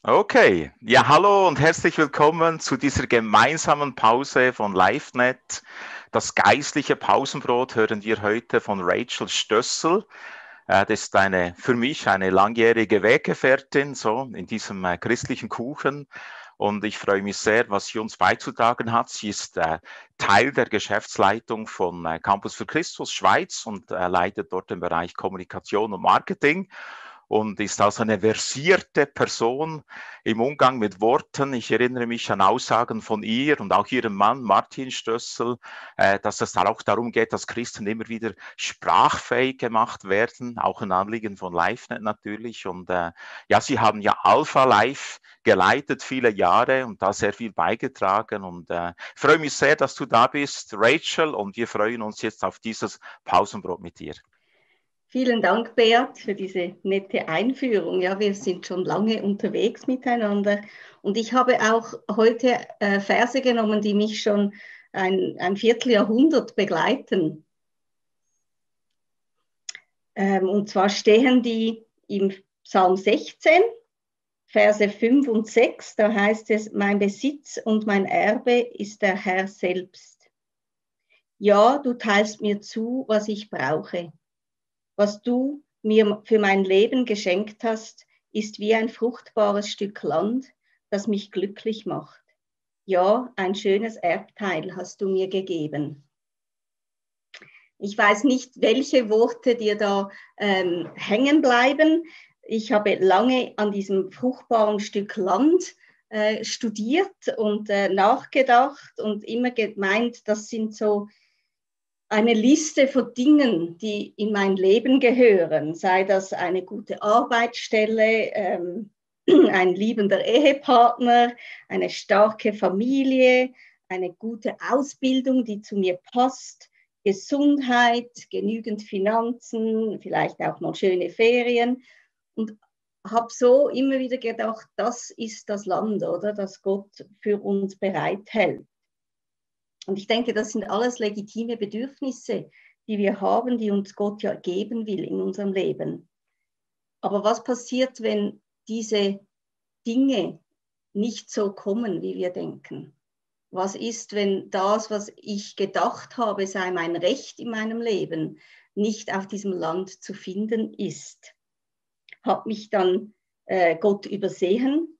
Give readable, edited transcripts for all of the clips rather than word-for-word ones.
Okay, ja, hallo und herzlich willkommen zu dieser gemeinsamen Pause von LiveNet. Das geistliche Pausenbrot hören wir heute von Rachel Stössel. Das ist für mich eine langjährige Weggefährtin so in diesem christlichen Kuchen. Und ich freue mich sehr, was sie uns beizutragen hat. Sie ist Teil der Geschäftsleitung von Campus für Christus Schweiz und leitet dort den Bereich Kommunikation und Marketing und ist also eine versierte Person im Umgang mit Worten. Ich erinnere mich an Aussagen von ihr und auch ihrem Mann Martin Stössel, dass es da auch darum geht, dass Christen immer wieder sprachfähig gemacht werden, auch ein Anliegen von LiveNet natürlich. Und ja, sie haben ja Alpha Live geleitet viele Jahre und da sehr viel beigetragen. Und ich freue mich sehr, dass du da bist, Rachel, und wir freuen uns jetzt auf dieses Pausenbrot mit dir. Vielen Dank, Beat, für diese nette Einführung. Ja, wir sind schon lange unterwegs miteinander und ich habe auch heute Verse genommen, die mich schon ein Vierteljahrhundert begleiten. Und zwar stehen die im Psalm 16, Verse 5 und 6. Da heißt es, mein Besitz und mein Erbe ist der Herr selbst. Ja, du teilst mir zu, was ich brauche. Was du mir für mein Leben geschenkt hast, ist wie ein fruchtbares Stück Land, das mich glücklich macht. Ja, ein schönes Erbteil hast du mir gegeben. Ich weiß nicht, welche Worte dir da hängen bleiben. Ich habe lange an diesem fruchtbaren Stück Land studiert und nachgedacht und immer gemeint, das sind so eine Liste von Dingen, die in mein Leben gehören, sei das eine gute Arbeitsstelle, ein liebender Ehepartner, eine starke Familie, eine gute Ausbildung, die zu mir passt, Gesundheit, genügend Finanzen, vielleicht auch mal schöne Ferien und habe so immer wieder gedacht, das ist das Land, oder, das Gott für uns bereithält. Und ich denke, das sind alles legitime Bedürfnisse, die wir haben, die uns Gott ja geben will in unserem Leben. Aber was passiert, wenn diese Dinge nicht so kommen, wie wir denken? Was ist, wenn das, was ich gedacht habe, sei mein Recht in meinem Leben, nicht auf diesem Land zu finden ist? Hat mich dann Gott übersehen?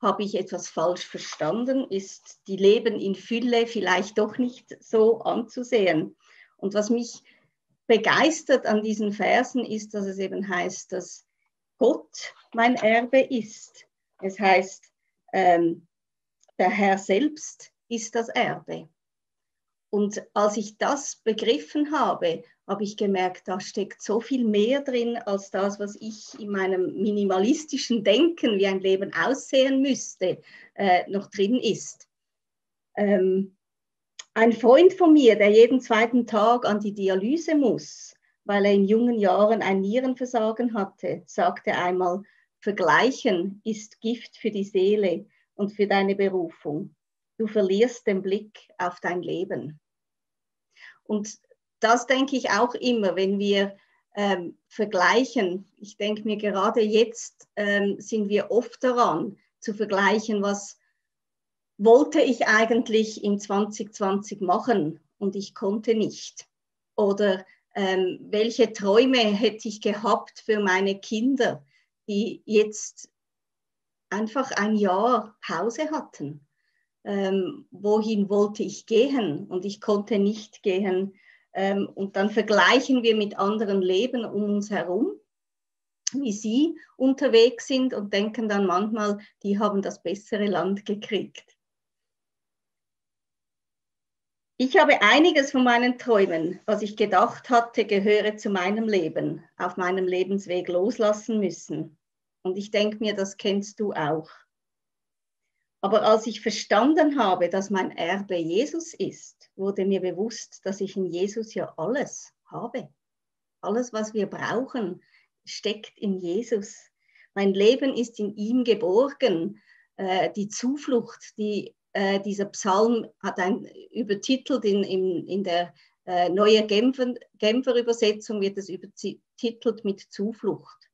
Habe ich etwas falsch verstanden? Ist die Leben in Fülle vielleicht doch nicht so anzusehen? Und was mich begeistert an diesen Versen ist, dass es eben heißt, dass Gott mein Erbe ist. Es heißt, der Herr selbst ist das Erbe. Und als ich das begriffen habe, habe ich gemerkt, da steckt so viel mehr drin als das, was ich in meinem minimalistischen Denken, wie ein Leben aussehen müsste, noch drin ist. Ein Freund von mir, der jeden zweiten Tag an die Dialyse muss, weil er in jungen Jahren ein Nierenversagen hatte, sagte einmal, Vergleichen ist Gift für die Seele und für deine Berufung. Du verlierst den Blick auf dein Leben. Und das denke ich auch immer, wenn wir vergleichen. Ich denke mir, gerade jetzt sind wir oft daran, zu vergleichen, was wollte ich eigentlich in 2020 machen und ich konnte nicht. Oder welche Träume hätte ich gehabt für meine Kinder, die jetzt einfach ein Jahr Pause hatten. Wohin wollte ich gehen und ich konnte nicht gehen. Und dann vergleichen wir mit anderen Leben um uns herum, wie sie unterwegs sind und denken dann manchmal, die haben das bessere Land gekriegt. Ich habe einiges von meinen Träumen, was ich gedacht hatte, gehöre zu meinem Leben, auf meinem Lebensweg loslassen müssen. Und ich denke mir, das kennst du auch. Aber als ich verstanden habe, dass mein Erbe Jesus ist, wurde mir bewusst, dass ich in Jesus ja alles habe. Alles, was wir brauchen, steckt in Jesus. Mein Leben ist in ihm geborgen. Die Zuflucht, dieser Psalm hat ein übertitelt in der neue Genfer Übersetzung wird es übertitelt mit Zuflucht.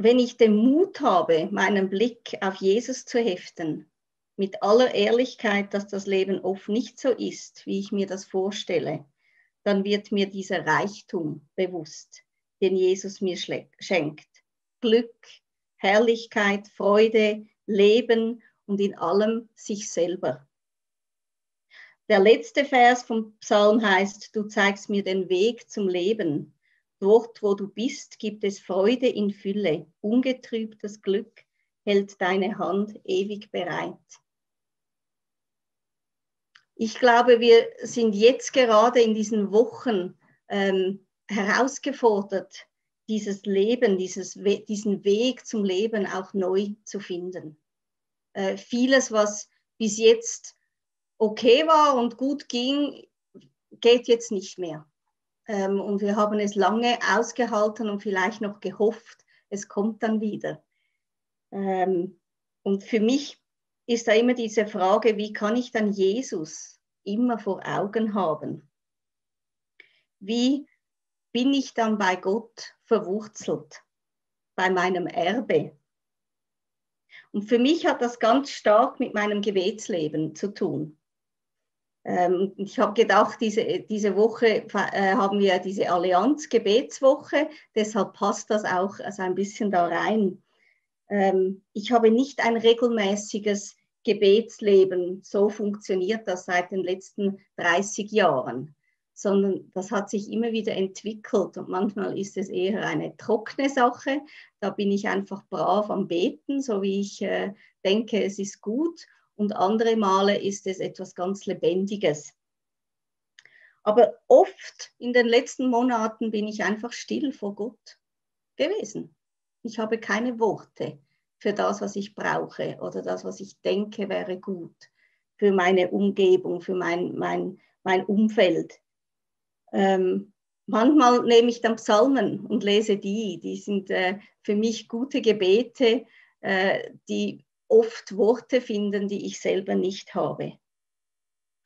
wenn ich den Mut habe, meinen Blick auf Jesus zu heften, mit aller Ehrlichkeit, dass das Leben oft nicht so ist, wie ich mir das vorstelle, dann wird mir dieser Reichtum bewusst, den Jesus mir schenkt. Glück, Herrlichkeit, Freude, Leben und in allem sich selber. Der letzte Vers vom Psalm heißt, du zeigst mir den Weg zum Leben. Dort, wo du bist, gibt es Freude in Fülle. Ungetrübtes Glück hält deine Hand ewig bereit. Ich glaube, wir sind jetzt gerade in diesen Wochen herausgefordert, dieses Leben, diesen Weg zum Leben auch neu zu finden. Vieles, was bis jetzt okay war und gut ging, geht jetzt nicht mehr. Und wir haben es lange ausgehalten und vielleicht noch gehofft, es kommt dann wieder. Und für mich ist da immer diese Frage, wie kann ich dann Jesus immer vor Augen haben? Wie bin ich dann bei Gott verwurzelt, bei meinem Erbe? Und für mich hat das ganz stark mit meinem Gebetsleben zu tun. Ich habe gedacht, diese Woche haben wir diese Allianz-Gebetswoche, deshalb passt das auch also ein bisschen da rein. Ich habe nicht ein regelmäßiges Gebetsleben, so funktioniert das seit den letzten 30 Jahren, sondern das hat sich immer wieder entwickelt und manchmal ist es eher eine trockene Sache. Da bin ich einfach brav am Beten, so wie ich denke, es ist gut. Und andere Male ist es etwas ganz Lebendiges. Aber oft in den letzten Monaten bin ich einfach still vor Gott gewesen. Ich habe keine Worte für das, was ich brauche oder das, was ich denke, wäre gut für meine Umgebung, für mein Umfeld. Manchmal nehme ich dann Psalmen und lese die sind für mich gute Gebete, die oft Worte finden, die ich selber nicht habe.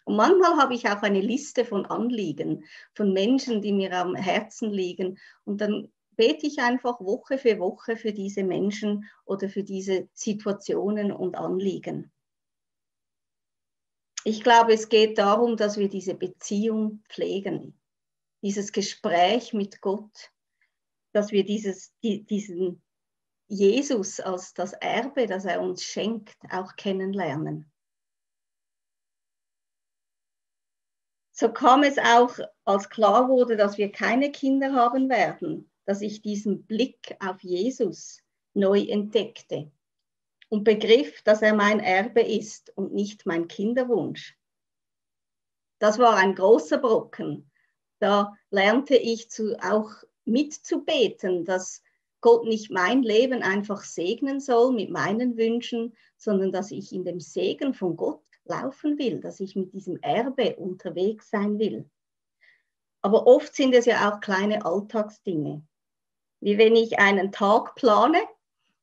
Und manchmal habe ich auch eine Liste von Anliegen, von Menschen, die mir am Herzen liegen. Und dann bete ich einfach Woche für Woche für diese Menschen oder für diese Situationen und Anliegen. Ich glaube, es geht darum, dass wir diese Beziehung pflegen, dieses Gespräch mit Gott, dass wir diesen Jesus als das Erbe, das er uns schenkt, auch kennenlernen. So kam es auch, als klar wurde, dass wir keine Kinder haben werden, dass ich diesen Blick auf Jesus neu entdeckte und begriff, dass er mein Erbe ist und nicht mein Kinderwunsch. Das war ein großer Brocken. Da lernte ich auch mitzubeten, dass Gott nicht mein Leben einfach segnen soll mit meinen Wünschen, sondern dass ich in dem Segen von Gott laufen will, dass ich mit diesem Erbe unterwegs sein will. Aber oft sind es ja auch kleine Alltagsdinge, wie wenn ich einen Tag plane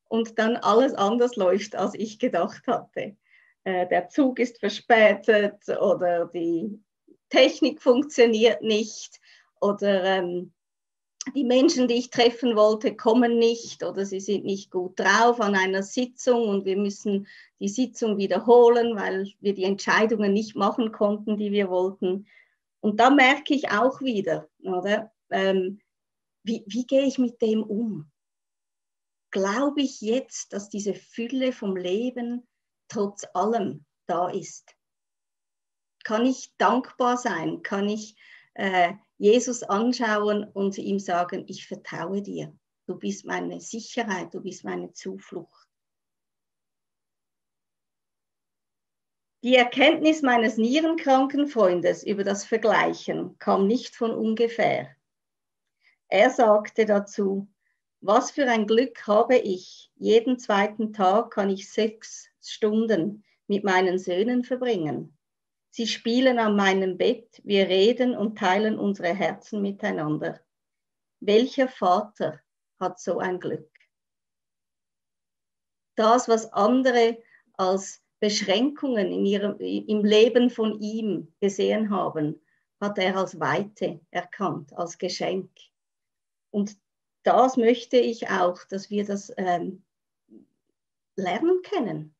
und dann alles anders läuft, als ich gedacht hatte. Der Zug ist verspätet oder die Technik funktioniert nicht oder die Menschen, die ich treffen wollte, kommen nicht oder sie sind nicht gut drauf an einer Sitzung und wir müssen die Sitzung wiederholen, weil wir die Entscheidungen nicht machen konnten, die wir wollten. Und da merke ich auch wieder, oder? Wie gehe ich mit dem um? Glaube ich jetzt, dass diese Fülle vom Leben trotz allem da ist? Kann ich dankbar sein? Kann ich Jesus anschauen und ihm sagen, ich vertraue dir. Du bist meine Sicherheit, du bist meine Zuflucht. Die Erkenntnis meines nierenkranken Freundes über das Vergleichen kam nicht von ungefähr. Er sagte dazu, was für ein Glück habe ich. Jeden zweiten Tag kann ich 6 Stunden mit meinen Söhnen verbringen. Sie spielen an meinem Bett, wir reden und teilen unsere Herzen miteinander. Welcher Vater hat so ein Glück? Das, was andere als Beschränkungen im Leben von ihm gesehen haben, hat er als Weite erkannt, als Geschenk. Und das möchte ich auch, dass wir das lernen können.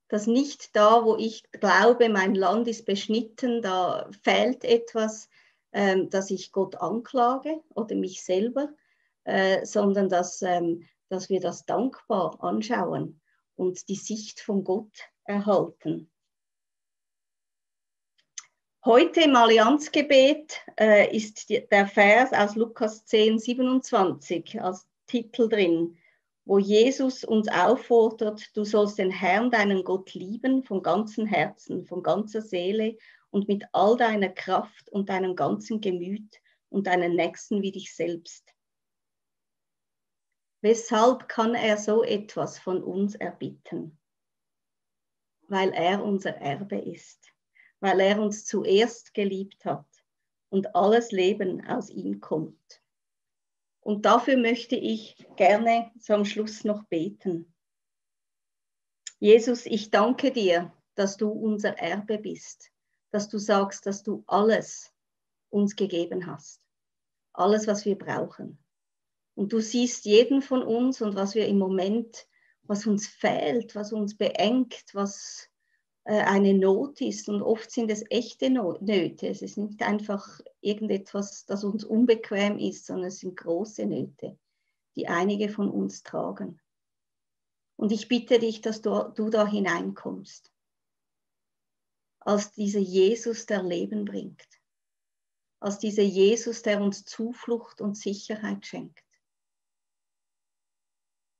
Dass nicht da, wo ich glaube, mein Land ist beschnitten, da fehlt etwas, dass ich Gott anklage oder mich selber, sondern dass wir das dankbar anschauen und die Sicht von Gott erhalten. Heute im Allianzgebet ist der Vers aus Lukas 10, 27 als Titel drin, wo Jesus uns auffordert, du sollst den Herrn, deinen Gott, lieben von ganzem Herzen, von ganzer Seele und mit all deiner Kraft und deinem ganzen Gemüt und deinen Nächsten wie dich selbst. Weshalb kann er so etwas von uns erbitten? Weil er unser Erbe ist. Weil er uns zuerst geliebt hat und alles Leben aus ihm kommt. Und dafür möchte ich gerne zum Schluss noch beten. Jesus, ich danke dir, dass du unser Erbe bist, dass du sagst, dass du alles uns gegeben hast, alles, was wir brauchen. Und du siehst jeden von uns und was wir im Moment, was uns fehlt, was uns beengt, was eine Not ist, und oft sind es echte Nöte. Es ist nicht einfach irgendetwas, das uns unbequem ist, sondern es sind große Nöte, die einige von uns tragen. Und ich bitte dich, dass du da hineinkommst, als dieser Jesus, der Leben bringt, als dieser Jesus, der uns Zuflucht und Sicherheit schenkt.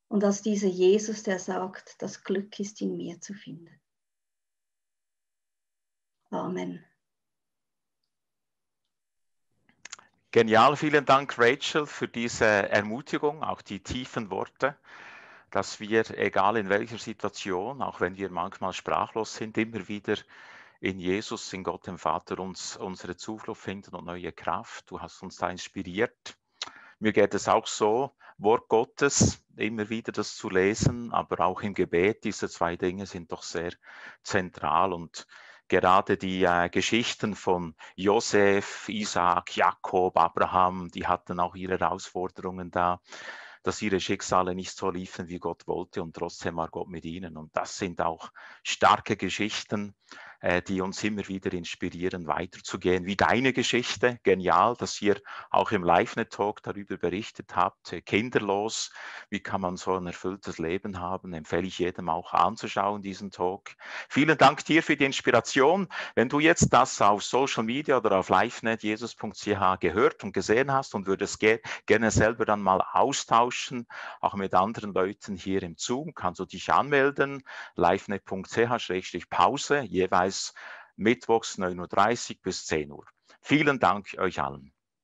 Und als dieser Jesus, der sagt, das Glück ist in mir zu finden. Amen. Genial, vielen Dank, Rachel, für diese Ermutigung, auch die tiefen Worte, dass wir, egal in welcher Situation, auch wenn wir manchmal sprachlos sind, immer wieder in Jesus, in Gott dem Vater uns unsere Zuflucht finden und neue Kraft. Du hast uns da inspiriert. Mir geht es auch so, Wort Gottes, immer wieder das zu lesen, aber auch im Gebet, diese zwei Dinge sind doch sehr zentral. Und gerade die Geschichten von Josef, Isaac, Jakob, Abraham, die hatten auch ihre Herausforderungen da, dass ihre Schicksale nicht so liefen, wie Gott wollte, und trotzdem war Gott mit ihnen. Und das sind auch starke Geschichten, die uns immer wieder inspirieren, weiterzugehen, wie deine Geschichte. Genial, dass ihr auch im LiveNet-Talk darüber berichtet habt, kinderlos, wie kann man so ein erfülltes Leben haben, empfehle ich jedem auch anzuschauen, diesen Talk. Vielen Dank dir für die Inspiration. Wenn du jetzt das auf Social Media oder auf LiveNet, jesus.ch gehört und gesehen hast und würdest gerne selber dann mal austauschen, auch mit anderen Leuten hier im Zoom, kannst du dich anmelden, livenet.ch/pause, jeweils mittwochs 9:30 Uhr bis 10 Uhr. Vielen Dank euch allen.